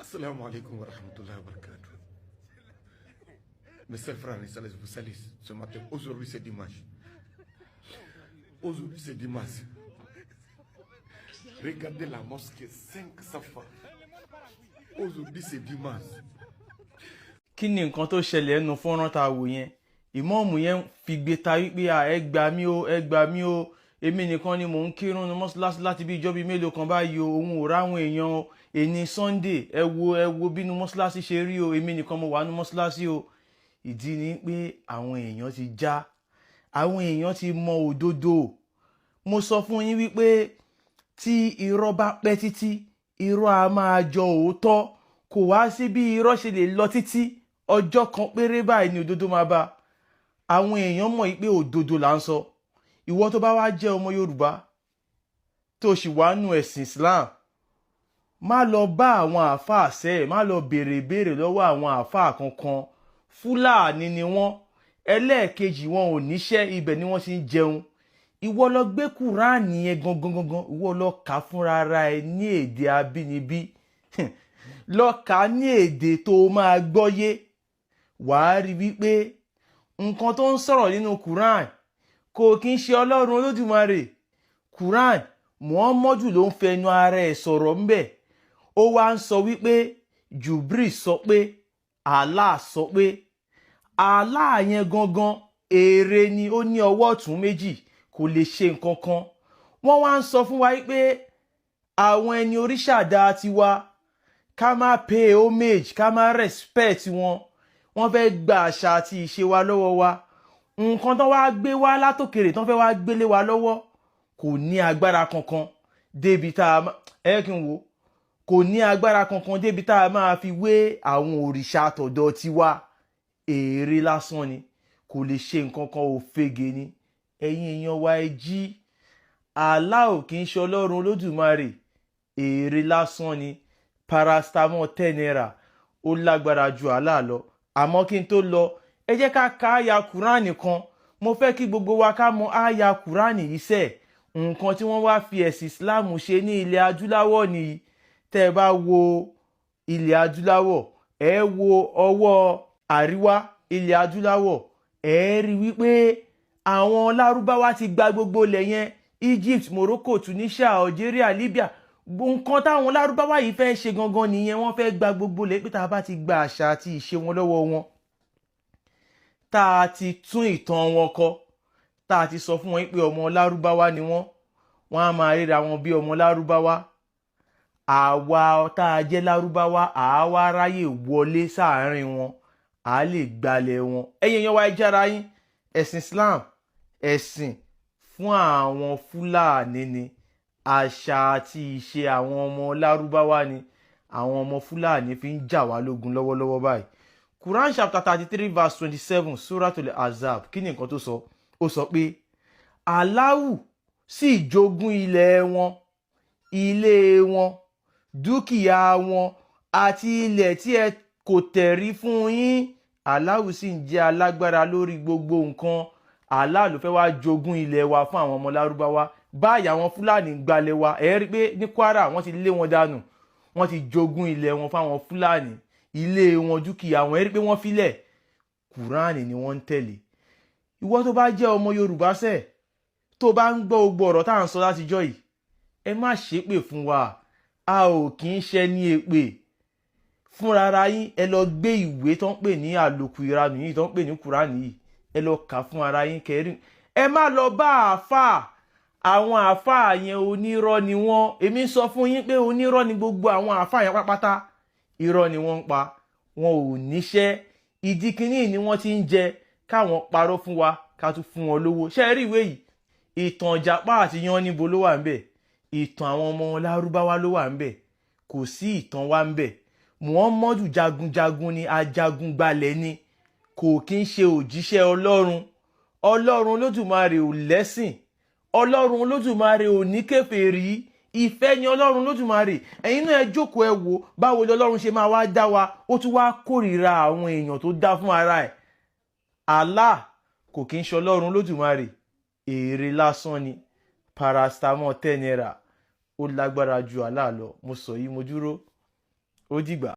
Assalamu alaikum wa rahmatullahi wa barakatuh. Mes chers frères et sœurs, je vous salue ce matin. Aujourd'hui, c'est dimanche. Aujourd'hui, c'est dimanche. Regardez la mosquée 500 fois. Aujourd'hui, c'est dimanche. Kí ni nǹkan tó ṣẹlẹ̀ nínú fọ́nrán tá a wò yẹn? Ìmọ̀ọ́mù yẹn figbe ta wípé, "À, ẹ gbà mí o, ẹ gbà mí o, èmi nìkan ni mò ń kírun ní mọ́ṣáláṣí láti bí ìjọ́ bíi mélòó kan báyìí o, òun ò ráwọn èèyàn o. Èní Sunday, ẹ wo, ẹ wo bínú mọ́ṣáláṣí ṣe rí o, èmi nìkan mo wà ní mọ́ṣáláṣí o." Ìdí ni pé àwọn èèyàn ti já, àwọn èèyàn ti mọ òdodo. Mo sọ fún yín wípé tí irọ́ bá pẹ́ títí, irọ́ a máa jọ òótọ́. Kò wá sí bí irọ́ ṣe lè lọ títí, ọjọ́ kan péré báyìí ni òdodo máa bá. Àwọn èèyàn mọ̀ pé òdodo là ń sọ. Ìwọ tó bá wá jẹ́ ọmọ Yorùbá tó sì wá nù ẹ̀sìn Islam, má lọ bá àwọn àáfàá sẹ́ ẹ̀, má lọ béèrè béèrè lọ́wọ́ àwọn àáfàá kankan. Fúlàní ni wọ́n. Ẹlẹ́ẹ̀kejì, wọn ò níṣẹ́, ibẹ̀ ni wọ́n ti ń jẹun. Ìwọ lọ gbé Kúránì yẹn gangan gangan, ìwọ lọ kà fúnra ara ẹ ní èdè abínibí, lọ kà á ní èdè tó máa gbọ́yé. Wàá rí wípé nǹkan tó ń sọ̀rọ̀ nínú Quran kò kí ń ṣe Ọlọ́run Olódùmarè. Quran, Muhammadu ló ń fẹnu ara ẹ̀ sọ̀rọ̀ ńbẹ̀. Ó wá ń sọ wípé Jubril sọ pé Allah sọ pé. Allah yẹn gangan, ère ni, ó ní ọwọ́ ọ̀tún méjì, kò lè ṣe nǹkan kan. Wọ́n wá ń sọ fún wa wípé àwọn ẹni oríṣàdá tiwa, ká má pay homage, ká má respect wọn. Wọ́n fẹ́ gba àṣà àti ìṣe wa lọ́wọ́ wa. Nǹkan tó wá gbé wá látòkèrè, tó fẹ́ wá gbélé wa lọ́wọ́, kò ní agbára kankan débi tá a ẹ kí n wò, kò ní agbára kankan débi tá a máa fi wé àwọn òrìṣà tọ̀dọ̀ tiwa. Ère lásán ni, kò lè ṣe nǹkan kan, òfegè ni. Ẹ̀yin èèyàn wa, ẹ jí. Allah ò kì í ṣe Ọlọ́run Olódùmarè, ère lásán ni. Paracetamol 10 naira, ó lágbára ju Allah lọ. Àmọ́ kí n tó lọ, ẹ jẹ́ ká ka àyà Kúránì kan. Mo fẹ́ kí gbogbo wa ká mọ àyà Kúránì yìí sẹ̀. Nǹkan tí wọ́n wá fi ẹ̀sìn Islam ṣe ní ilẹ̀ adúláwọ̀ nìyí. Tẹ́ ẹ bá wo ilẹ̀ adúláwọ̀, ẹ wo ọwọ́ àríwá ilẹ̀ adúláwọ̀, ẹ rí wípé àwọn Lárúbáwá ti gba gbogbo ilẹ̀ yẹn: Egypt, Morocco, Tunisia, Algeria, Libya. Nǹkan táwọn Lárúbáwá yìí fẹ́ ṣe gangan nìyẹn. Wọ́n fẹ́ gba gbogbo ilẹ̀, pé tá a bá ti gba àṣà àti ìṣe wọn lọ́wọ́ wọn, tá a ti tún ìtàn wọn kọ, tá a ti sọ fún wọn pé ọmọ Lárúbáwá ni wọ́n, wọ́n á máa ríra wọn bí ọmọ Lárúbáwá. Àwa tá a jẹ́ Lárúbáwá, àwa ráyè wọlé sáàárín wọn, à lè gbalẹ̀ wọn. Ẹ̀yin èèyàn wa, ẹ jára yín. Ẹ̀sìn Islam, ẹ̀sìn fún àwọn Fúlàní ni, àṣà àti ìṣe àwọn ọmọ Lárúbáwá ni. Àwọn ọmọ Fúlàní fi ń jà wá lógun lọ́wọ́lọ́wọ́ báyìí. Quran chapter 33 verse 27, Suratul Azab. Kí ni nǹkan tó sọ? Ó sọ pé Aláwù sì jogún ilẹ̀ wọn, ilé wọn, dúkìá wọn àti ilẹ̀ tí ẹ kò tẹ̀rí fún yín. Aláwù sì ń jẹ́ alágbára lórí gbogbo nǹkan. Allah ló fẹ́ wá jogún ilẹ̀ wa fún àwọn ọmọ Lárúbáwá báyìí. Àwọn Fúlàní ń gbalẹ̀ wa. Ẹ rí i pé ní Kwara, wọ́n ti lé wọn dànù, wọ́n ti jogún ilẹ̀ wọn fáwọn Fúlàní, ilé wọn, dúkìá wọn. Ẹ rí i pé wọ́n filẹ̀. Kùránì ni wọ́n ń tẹ̀lé. Ìwọ tó bá jẹ́ ọmọ Yorùbá sẹ̀, tó bá ń gbọ́ gbogbo ọ̀rọ̀ tá à ń sọ látijọ́ yìí, ẹ má ṣépè fún wa, a ò kì í ṣe ní èpè fúnra ara yín. Ẹ lọ gbé ìwé tó ń pè ní àlòkù ìranù yìí, tó ń pè ní Kùránì yìí, ẹ lọ kà fún ara yín kẹrin. Ẹ má lọ bá àáfàá. Àwọn àáfàá yẹn, onírọ́ ni wọ́n. Èmi sọ fún yín pé onírọ́ ni gbogbo àwọn àáfàá yẹn pátápátá. Irọ́ ni wọ́n ń pa, wọn ò níṣẹ́. Ìdí kínní ni wọ́n ti ń jẹ, káwọn parọ́ fún wa, ká tún fún wọn lówó. Ṣé ẹ rí ìwé yìí? Ìtàn Ìjàpá àti Yánníbo ló wà ńbẹ̀, ìtàn àwọn ọmọ Lárúbáwá ló wà ńbẹ̀, kò sí ìtàn wa ńbẹ̀. Muhammadu jagunjagun ni, ajagun gbalẹ̀ ni, kò kí ń ṣe òjíṣẹ́ Ọlọ́run. Ọlọ́run Olódùmarè ò lẹ́sìn, Ọlọ́run Olódùmarè ò ní kèfèrí, ìfẹ́ ni Ọlọ́run Olódùmarè. Ẹ̀yin náà, ẹ jókòó, ẹ wò báwo ni Ọlọ́run ṣe máa wá dá wa, ó tún wá kórìíra àwọn èèyàn tó dá fún ara ẹ̀. Allah kò kí ń ṣe Ọlọ́run Olódùmarè, ère lásán ni. Paracetamol 10 naira, ó lágbára ju Allah lọ. Mo sọ yìí, mo dúró. Ó dìgbà.